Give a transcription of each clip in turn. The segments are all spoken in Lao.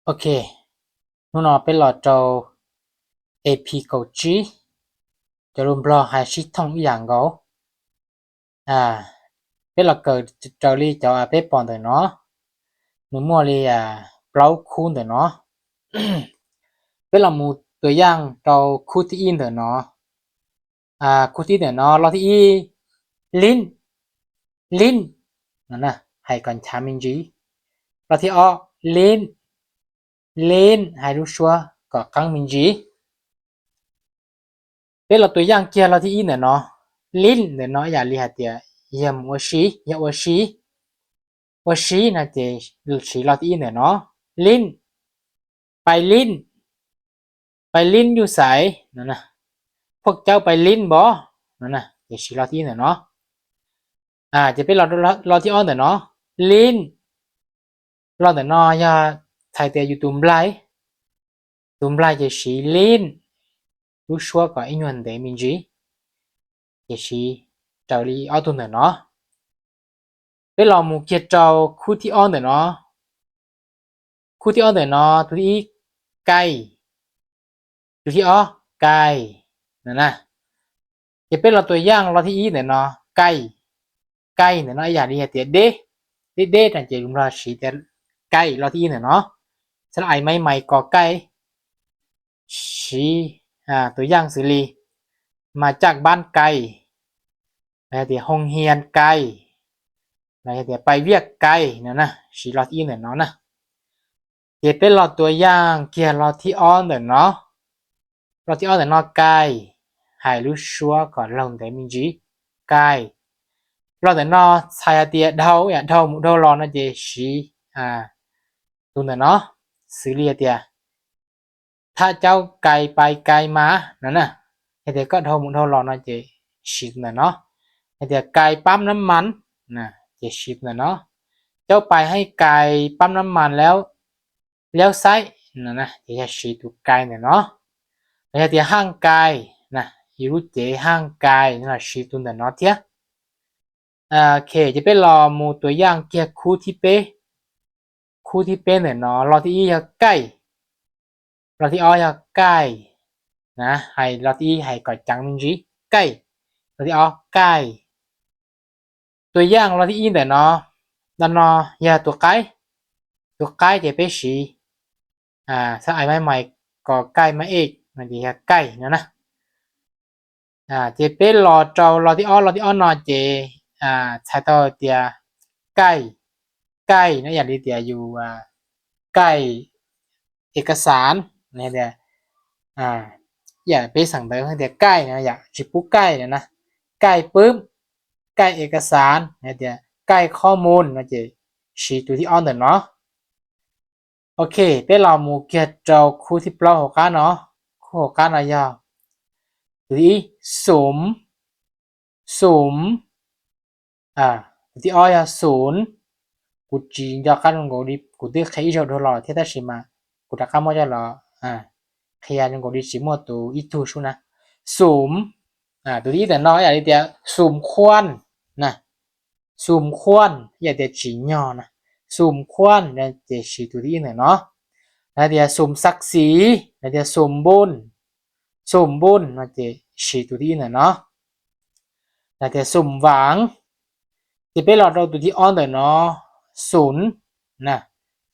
Ok, nú nó peb los rau ep kau tsib, cov lus Nplog hais sib thooj ib yam nkaus. A, peb los kawm raws li cov peb pom ntawm no, nws muaj li plaub khub ntawm no. Peb los mus tua yaj rau khub thib ib ntawm no. A, khub thib ib ntawm no, lo thib ib, lin, lin, no na, hais kom nchav me ntsis. Lo thib ob, lin, lin, hais lub suab kom qeeb me ntsis. Peb los tua yaj kiag lo thib ib ntawm no, lin ntawm no ib yam li hais tias yog mus ua si, yog ua si, ua si no ces siv lo thib ib ntawm no, lin, ໄປຫຼິ້ນ, ໄປຫຼິ້ນຢູ່ໃສ no na, ພວກເຈົ້າໄປຫຼິ້ນບໍ no na, ຈະຊິລໍທີ່ເນາະ. ອາ ຈະເປັນລໍ ລໍ ລໍທີ່ອອນເນາະ, ຫຼິ້ນ. ລໍເນາະ ຢ່າໄທເຕຍຢູ່ຕຸມໄບ, ຕຸມໄບຈະຊິຫຼິ້ນ, ລູກຊົ່ວກໍອີຍວນເດມິນຈີ ຈະຊິເຈົ້າລີອອນຕຸມເນາະ. ເປັນລໍໝູ່ກຽດເຈົ້າ ຄູ່ທີ່ອອນເນາະ. ຄູ່ທີ່ອອນເນາະ ຕູທີ່ອີ ໄກ່, ຕູທີ່ອອ ໄກ່ ນັ້ນນະ. ຈະເປັນລໍຕົວຢ່າງ ລໍທີ່ອີເນາະ ໄກ່, ໄກ່ເນາະ ຢ່າງນີ້ເດ ເດ ເດ ເດ ຈັ່ງຊີ້ ລຸງລໍຊິແຕ່ໄກ່ ລໍທີ່ອີເນາະ. ສະຫຼະໄອໄມ້ໄມ້ ກໍໄກ່ ຊິ ອາ ຕົວຢ່າງຊື່ລີ ມາຈາກບ້ານໄກ ແລ້ວເດ ໂຮງຮຽນໄກ ແລ້ວເດ ໄປວຽກໄກ ນັ້ນນະ ຊິລໍທີ່ອີເນາະນະ. ຈະເປັນລໍຕົວຢ່າງ ກຽດລໍທີ່ອອນເນາະ, ລໍທີ່ອອນເນາະ ໄກ່ ໃຫ້ລູກຊົ່ວກໍລົງເດມິນຈີ ໄກ່. ລໍເນາະ ໃສ່ເດ ເທົາ ເທົາໝູ່ເທົາລໍເນາະ ຈະຊິ ອາ ຕູເນາະ ຊື່ລີເດ ຖ້າເຈົ້າໄກ່ໄປໄກ່ມາ ນັ້ນນະ ເຮັດໃຫ້ກໍເທົາໝູ່ເທົາລໍເນາະ ຈະຊິຕູເນາະ. ເຮັດໃຫ້ໄກ່ປ້ຳນ້ຳມັນນະ ຈະຊິຕູເນາະ. ເຈົ້າໄປໃຫ້ໄກ່ປ້ຳນ້ຳມັນແລ້ວ ແລ້ວໃຊ້ ນັ້ນນະ ຈະຊິຕູໄກ່ເນາະ. ເຮັດໃຫ້ຮ່າງກາຍນະ ຢູ່ເຈ ຮ່າງກາຍ ນັ້ນນະ ຊິຕູເນາະ ເທຍ. ໂອເຄ ຈະເປັນລໍໝູ່ຕົວຢ່າງ ກຽດຄູ່ທີ່ເປ ຄູ່ທີ່ເປເນາະ. ລໍທີ່ອີ ຢາກໄກ່, ລໍທີ່ອອ ຢາກໄກ່ນະ ໃຫ້ລໍທີ່ອີ ໃຫ້ກໍຈັງມິນຈີ ໄກ່. ລໍທີ່ອອ ໄກ່. ຕົວຢ່າງ ລໍທີ່ອີເນາະ, ດານອ ຢາກຕົວໄກ່, ຕົວໄກ່ຈະເປັນຊິ ອາ ສະໄອໄມ້ໄມ້ ກໍໄກ່ມາເອກ ມັນຈະຢາກໄກ່ນັ້ນນະ. ອາ ຈະເປັນລໍເຈົ້າ ລໍທີ່ອອ ລໍທີ່ອອນເນາະ ຈະ ອາ ໃຊ້ຕໍ່ເຕຍ ໄກ່ ໄກ່ເນາະ ຢ່າງທີ່ເຕຍຢູ່ ອາ ໄກ່ເອກະສານນະເດ ອາ ຢ່າໄປສັງເດີເດ ໄກ່ນະ ຢ່າຊິປູໄກ່ນະນະ ໄກ່ປຶ້ມ ໄກ່ເອກະສານນະເດ ໄກ່ຂໍ້ມູນນະ ຈະຊິຕູທີ່ອອນເນາະ. ໂອເຄ ເປັນລໍໝູ່ກຽດເຈົ້າ ຄູ່ທີ່ປອກຫົວການເນາະ, ຄູ່ຫົວການເນາະ ຢ່າ ຕູທີ່ ສຸມ ສຸມ ອາ ຕູທີ່ອອ ຢ່າ ສູນ. ກູຈີນ ຈອກກັນ ກູດີ ກູດີ ເຄ ອີ ໂຈ ໂດ ລໍ ເທ ຕາ ຊິມາ ກູຕາ ກາ ມໍ ຈອ ລໍ ອາ ເຄ ຍາ ໂຈ ກູດີ ຊິ ມົວ ຕູ ອີ ທູ ຊູ ນະ ສຸມ. ອາ ຕູທີ່ອີເນາະ ຢ່າງທີ່ເຕຍ ສົມຄວນນະ ສົມຄວນ ຢ່າເຕຍຈີນຍໍນະ ສົມຄວນ ນະ ຈະຊິຕູທີ່ອີເນາະ. ນະເດ ສົມສັກສີ ນະເດ ສົມບຸນ ສົມບຸນນະ ຈະຊິຕູທີ່ອີເນາະ. ນະເດ ສົມຫວັງ ຈະເປັນລໍເຈົ້າ ຕູທີ່ອອນເນາະ ສູນນະ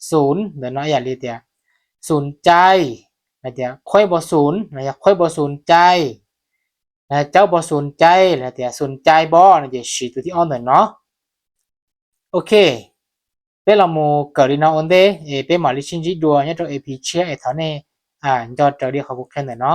ສູນເນາະ ຢ່າລີເຕຍ ສູນໃຈ ນະເດ ຂ້ອຍບໍ່ສູນນະ ຂ້ອຍບໍ່ສົນໃຈ ນະ ເຈົ້າບໍ່ສົນໃຈ ນະເດ ສົນໃຈບໍ່ ນະ ຈະຊິຕູທີ່ອອນເນາະ. ໂອເຄ ເປັນລໍໝູ່ເກີດລີເນາະ ໂອນເດ ເອ ເປັນໝໍລີຊິນຈິດວຍ ຍາໂຕ ເອ ພີ ເຊຍ ເອ ເທົ່ານີ້ ອາ ຍອດເຈົ້າດີ ຂອບຄຸນເນາະ.